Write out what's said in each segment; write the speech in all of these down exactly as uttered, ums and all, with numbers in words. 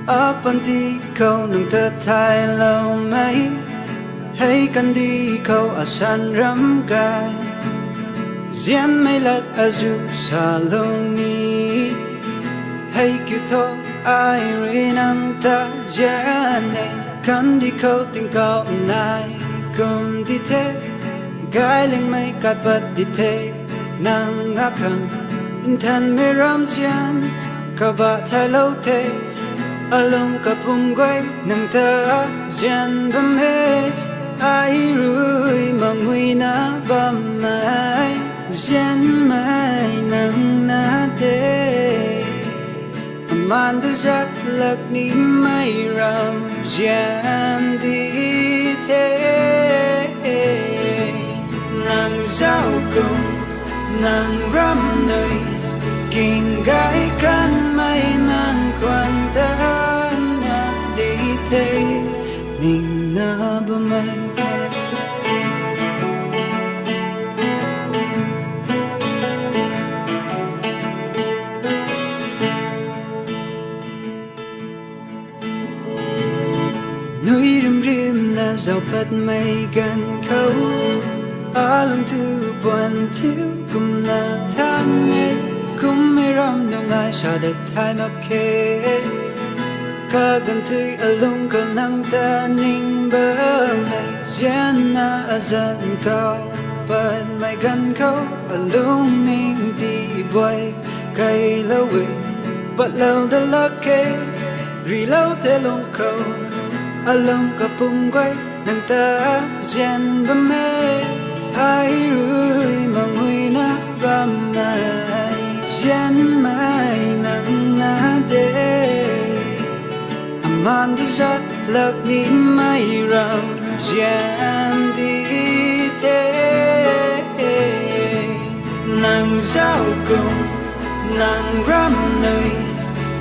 Apanty khou nang ta thailoumei, hei kandih khou asan ram gay, nzianmei lat azuh salou ni. Hei kiu thu ai rui nang ta nzian e, kandih khou tingkauh nai kum di the, gaylingmei kat pat di the, nang akhang nthanmei ramzian kabah thailou the. Alung kapwm guay nang ta nzian bam e, ai rui mangui na bammei, nzianmei nang na de. Aman ta zat lak nimei ram nzian di the. Nang zauc kum, nang ram nui, king gay kanmei nang khwan ta na di the, ning na bammei. Nui rimrimna zauc patmei ganv khou, alung tu puan thiu kumna than e, kummei ram nungai sa dat thay mak khe. Kaganv tui alung khou nang ta ning bammei, nzianna azanc khou patmei ganv khou, alungning ti buay kailou e, patlou da lak khe, rilou the lung khou. Alung kapwm guay nang ta nzian bam e, ai rui mangui na bammei, nzianmei nang na de. Aman ta zat lak nimei ram nzian di the. Nang zauc kum, nang ram nui,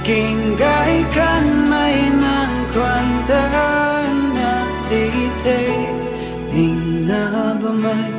king gay kanmei nang khwan ta na di the, ning na bammei.